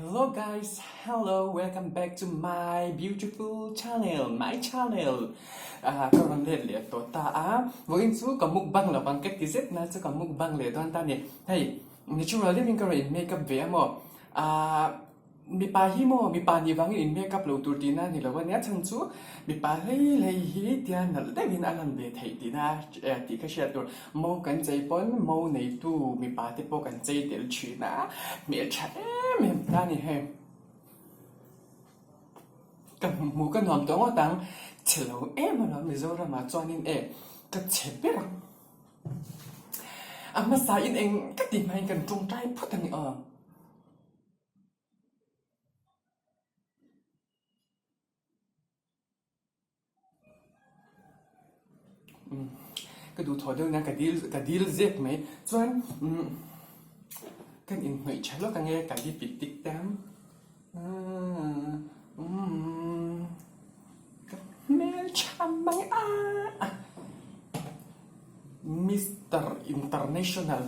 Hello guys, hello, welcome back to my beautiful channel, my channel. Ah, ka rawn let leh tawh ta a, vawiin chu ka mukbang lovang ka ti zet na chu ka mukbang leh dawn ta a ni. Hei, natural deuhin ka rawn in makeup ve a maw? Ah. Mipa hi maw, mipa nih vangin in makeup lo tur tihna a ni lo a nia, chhan chu mipa hlei hlei hi tia nalh deuhin a lan ve theih tihna tih ka hriat tur. Mo kan chei pawn mo neitu mipa te pawh kan chei tel thin a, hmeltha em em ta a ni hei. Ka hmuh ka nuam tawh ngawt ang, chhe lo em alawm Mizoramah chuanin e ka chhe ber ang. A hmasa in eng ka ti hmain kan tawngtai phawt a ni aw. Ka duh thaw deuh nia ka dil ka dil zep mai chuan umm kan inhnawih tha lawk ange ka li pit tik te ang umm ka hmeltha mai a Mister International.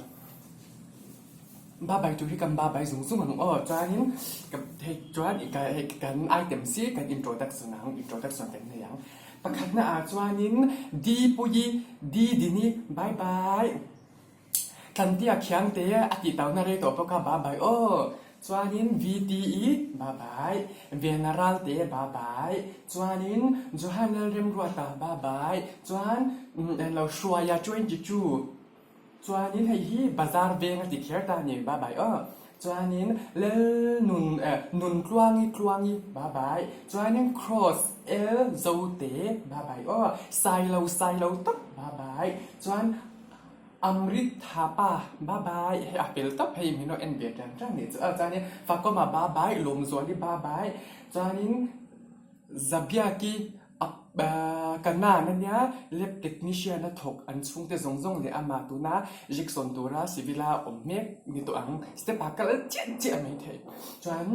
Babai tur hi kan babai zung zung ang aw chuanin ka hei chuan i ka hei kan item si kan introduction ang introduction kan nei ang pakhatna ah chuanin di puii di dini bye bye Tlantia khiangte a tih tauhna rei tawh bawk a babai aw chuanin VTE bye bye Vena Ralte bye bye chuanin Johan Lalremruata bye bye chuan lo Hruaia 22 Chuanin hei hi bazar veng a ti kher ta a ni, bye bye aw. Chuanin Lel nun eh nun tluangi tluangi bye bye. Chuanin Cross El Zote bye bye aw. Sailo sailo tawp bye bye. Chuan Amrit Thapa bye bye hei a fel tawp hei min rawn en ve ṭan ṭan nih chu aw. Chuanin Fakawma bye bye, Lawmzuali bye bye. Chuanin Zabiaki Ka nan a nia, lab technician a thawk an chhungte zawng zawng leh amah tuna Jackson tura civil a awm mek ni tawh ang, step ah kal chiah chiah mai thei. Chuan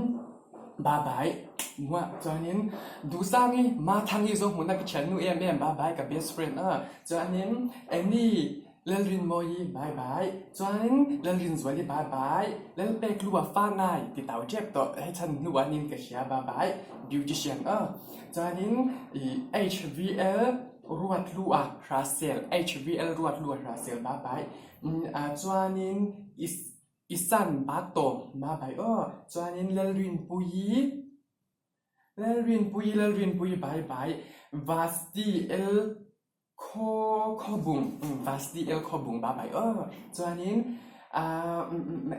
bye bye muah chuanin Duhsangi Mathangi zawng hmuna ka thiannu em em bye bye ka best friend a, chuanin Annie Lalrinmawii bye bye, chuanin Lalrinzuali bye bye, Lalpeklua Fanai ti tau tep tawh hei chhan hnu ah nin ka hria bye bye, beautician aw, chuanin ih HVL Ruatlua Hrasel HVL Ruatlua Hrasel bye bye, ah chuanin Isan Batawm bye bye aw, chuanin Lalrinpuii Lalrinpuii Lalrinpuii bye bye, Vasti L. Khaw khawbung Vasti El khawbung ba bai aw chuanin ahh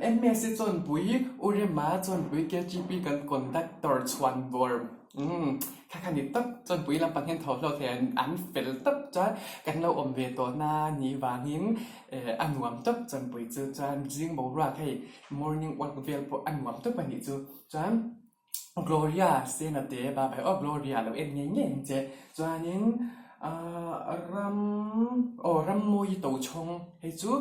MS hi chawnpui U Rema chawnpui KGP kan conductor chhuan bawr umm kha kha ni tawp chawnpui lampang hian thaw hlawk thei an an fel tawp chuan kan lo awm ve tawh na ni vangin eh a nuam tawp chawnpui chu chuan zing boruak hei morning walk vel pawh a nuam tawp a nih chu chuan. Gloria Sena te ba bai aw Gloria lo en ngei ngei ang che chuanin ahh ram aw Rammawi Tochhawng hei chu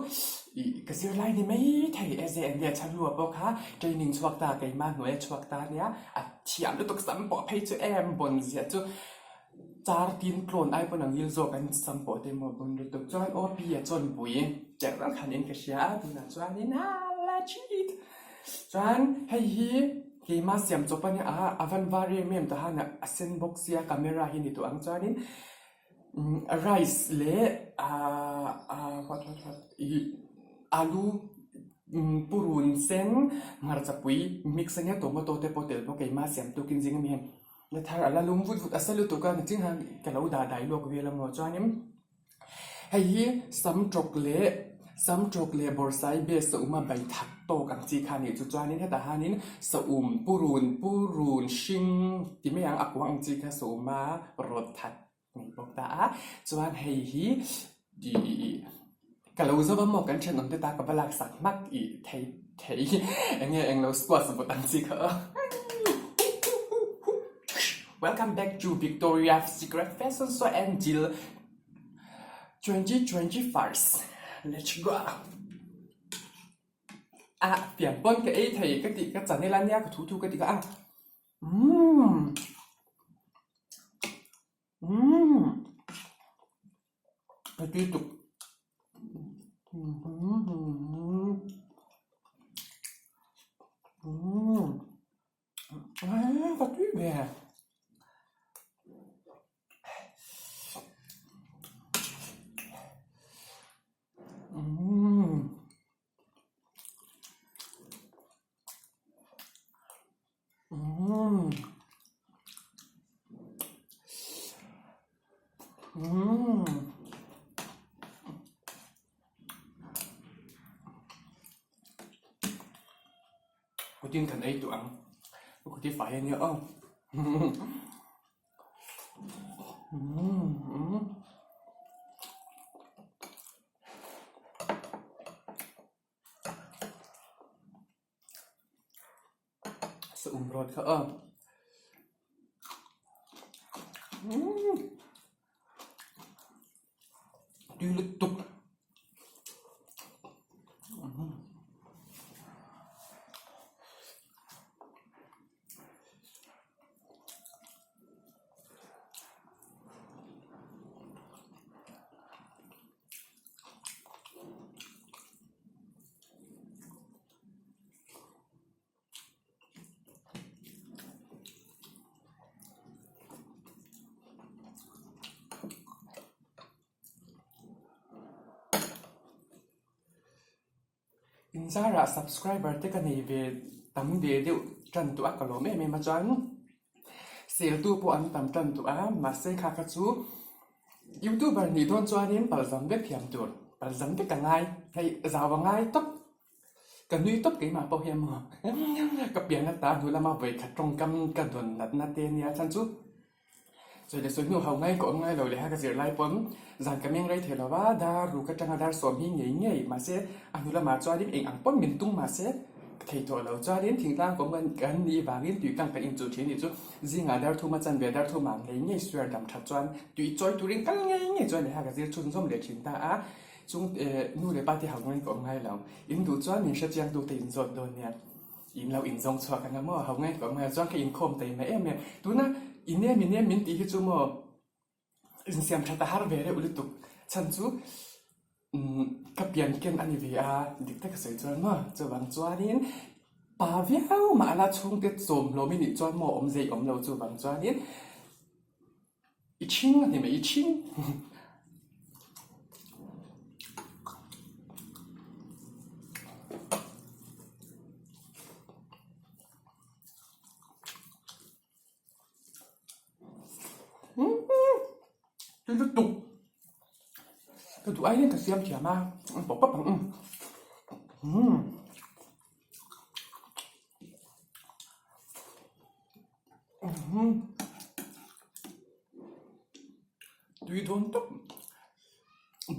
ih ka zirlai ni mai thei e zeh ania chhanlua pawh kha training chhuak ta keimah hnuaia chhuak ta ania a thiam lutuk sam pawh phei chu em bawn ziah chu char tin tlawn ai pawn a ngil zawk an sam pawh te maw bawn lutuk chuan aw pi a chawnpui cherh rang khan in ka hria a tunah chuanin aa la cheat chuan hei hi. Keimah siam chawp a nia a, a van var em em tahan a sen bawk sia camera hi ni tawh ang chuanin rice leh ahh what what what ih alu purun sen hmarcha pui mix a nia tomato te pawh tel bawk keimah siam tukin zing ami hian la thar a la lum vut vut a sa lutuk a nichin khan ka lo dah dai lawk vel amaw chuanin. Hei hi sam tawk leh sam tawk leh bawrhsai base saum a bai that tawk ang chi kha a nih chu chuanin hetah hianin saum purun purun hring ti mai ang a kuang ang chi kha saum a rawt that mai bawk ta a chuan hei hi ih ka lo zo va maw kan thenawm te ta ka va laksak hmak ih thei thei eng nge englo squash vut ang chi kha aw. Welcome back to Victoria Secret Fashion Show and Jill 2021 Let's go! Ah, pian pawn ka ei thei ka tih ka channel a nia ka thu thu ka ti kha a. Umm. Umm. Ka tui tuk. Umm. Ka tui ve. Kutin kan ei duh ang kuti fai a nia aw. Saum rawt kha aw. Tui lutuk. Inzarah subscriber te ka nei ve tam ve deuh tan tawh a ka lawm em em a chuan seltu pawh an tam tan tawh a mahse kha kha chu youtuber nih dawn chuanin palzam vek thiam tur palzam vek a ngai hei zau a ngai tawp. Ka nui tawp keimah pawh hian maw ka pian ata hnu lama vawikhat tawngkam ka dawn natna te nia chhan chu sawi leh sawi hnu ho ngai ka awm ngai lo leh a ka zir lai pawn zan ka meng rei thei lo va dar ruk atanga dar sawm hi ngei ngei mahse a hnu lamah chuanin eng ang pawn min tung mahse ka thei tawh lo chuanin thingtlang kawm kan nih vangin tui kang kan inchuh thin nih chu zingah dar thuma chanve dar thumah ngei ngei suar dam that chuan tui chawi turin kal ngei ngei chuan leh a ka zir chhunzawm leh thin ta a. Chung nu leh pa te hau ngain ka awm ngai lo. In duh chuan min hrechiang tu te in zawt dawn nia. In lo inzawng chhuak anga maw hau ngain ka awm ngai lo. Chuan ka inkhawm tei mai em em. Tuna i nem i nem min tih hi chu maw insiam that a har ve reuh lutuk. Chhan chu ka pian ken a ni ve a, dik tak a sawi chuan maw. Chuvang chuanin pa viau mah la chhungte chawm hlawm i nih chuan maw awmzia i awm lo chuvang chuanin I chhing a ni mai, i chhing. Tui lutuk. Ka duh aiin ka siam thiam a, an pawp pawp ang. Tui dawn tawp.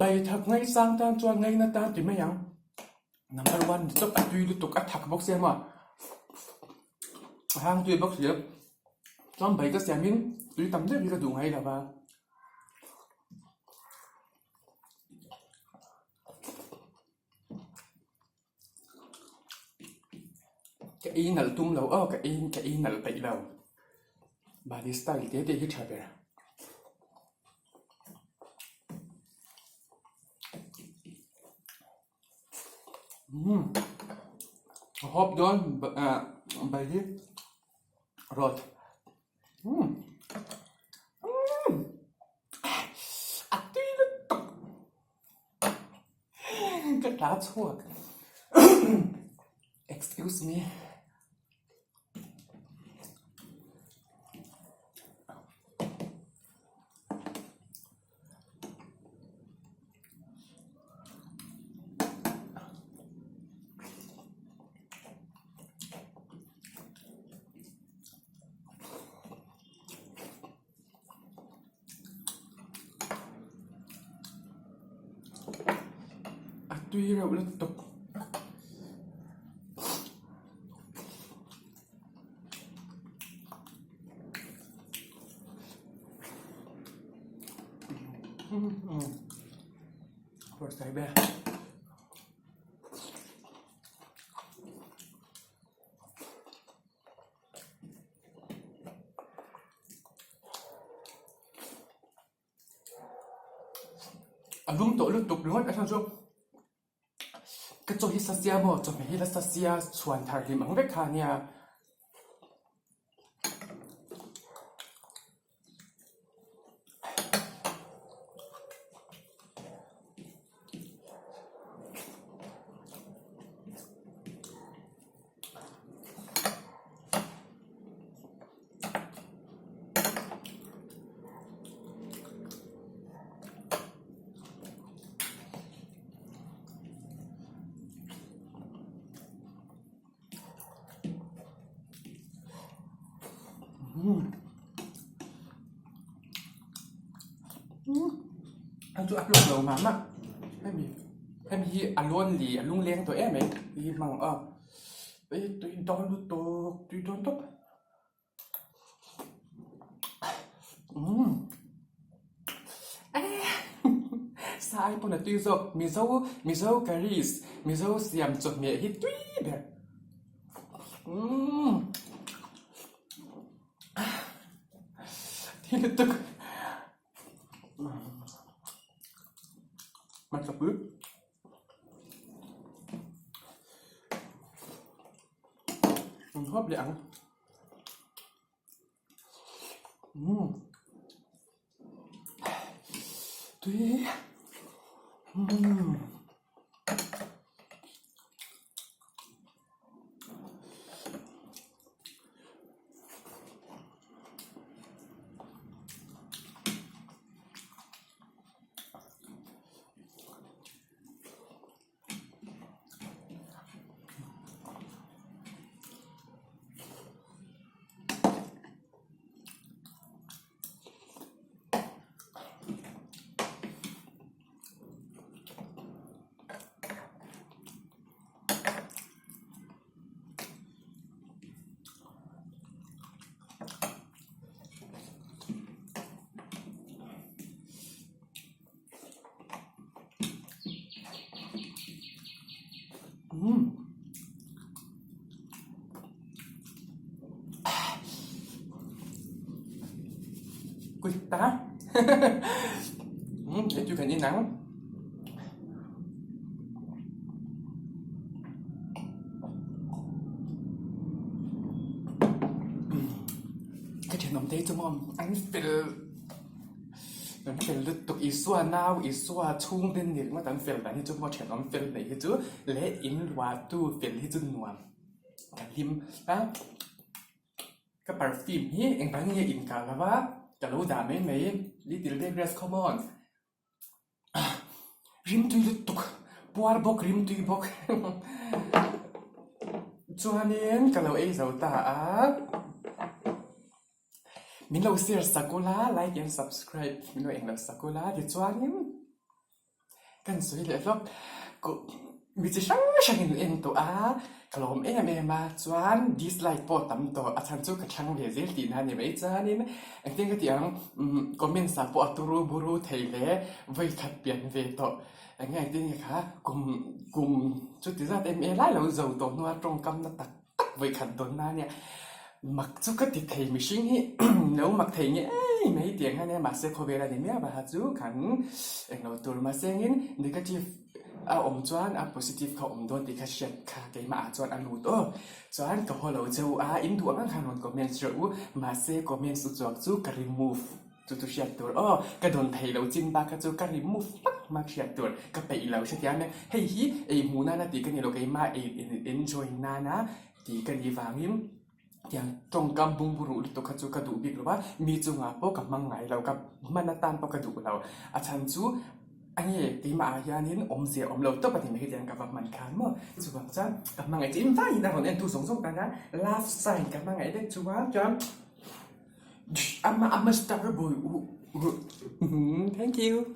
Bai thak ngaisang tan chuan ngaina tan ti mai ang. Number one ni tawp a tui lutuk a thak bawk sia maw. A hang tui bawk si. Chuan bai ka siamin tui tam deuh hi ka duh ngai lo va. Ka ei nalh tum lo aw ka ei ka ei nalh peih lo mahni style te te hi tha ber. Umm a hawp dawn ah bai hi rawt umm umm a tui lutuk. Ka tla chhuak excuse me. A tui reuh lutuk. A lum tawh lutuk ringawt a chhan chu ka chaw hi sa sia maw chawhmeh hi la sa sia chhuan thar hlim ang vek kha a nia. Hei chu a hlawk lo mah mah hemi hemi hi a lawn li a lungleng tawh em mai hei hi hmang ang aw hei tui dawn lutuk tui dawn tawp. Sa ai pawn a tui zawk Mizo Mizo curries Mizo siam chawhmeh hi tui ber Thi lutuk Hmasa pui. An huap leh ang. Umm. Tui. Umm. Umm. Kuih ta. Umm, hei chu kan in ang. Ka thenawm te hi chu maw an fel. Kan fel lutuk Isua nau Isua chhung te ni ringawt an fel dan hi chu maw thenawm fel neih hi chu leh in luahtu fel hi chu nuam ka hlim a ka perfume hi engvang nge inkah lo va ka lo dah mai mai little degress come on rimtui lutuk puar bawk rimtui bawk chuanin ka lo ei zo ta a. Min lo share sak ula, like and subscribe min lo eng lo sak ula tichuanin kan sawi leh hlawk mi chi hrang hrangin en tawh a, ka lawm em em a, chuan dislike pawh tam tawh a chhan chu ka chhang ve zel tihna a ni mai chuanin engtin ka tih ang comments ah pawh a turu buru thei hle vawikhat pian ve tawh eng nge engtin nge kha kum kum chuti zat em em lai lo zo tawh hnua tawngkam na tak tak vawikhat dawn na ania mak chu ka ti thei mihring hi lo mak thei ngei mai tiang hian nia mahse khawvel a ni miau a chu kan englo tur mahse engin negative a awm chuan a positive kha awm dawn tih kha hriat kha keimah ah chuan a lut aw chuan ka haw lo cheu a in duh ang ang khan rawn comments rawh u mahse comments u chuak chu ka remove Chu chu hriat tur aw, ka dawn thei lo chin bak kha chu ka remove hmak hmak hriat tur ka peih lo hrethiam e. Hei hi ei hmuh nana tih ka ni lo, keimah ei enjoy nana tih ka nih vangin tiang tawngkam bungbu ruh lutuk kha chu ka duh bik lo va, mi chungah pawh ka hmang ngai lo, ka hman atan pawh ka duh lo. A chhan chu a nge keimah ah hianin awmzia awm lo tawp a ti mai hetiang ka va hman khan maw. Chuvang chuan ka hmangaih chu in vaiin a rawn entu zawng zawng tana love sign ka hmangaih vek chuan chuan. I'm a star boy. Thank you.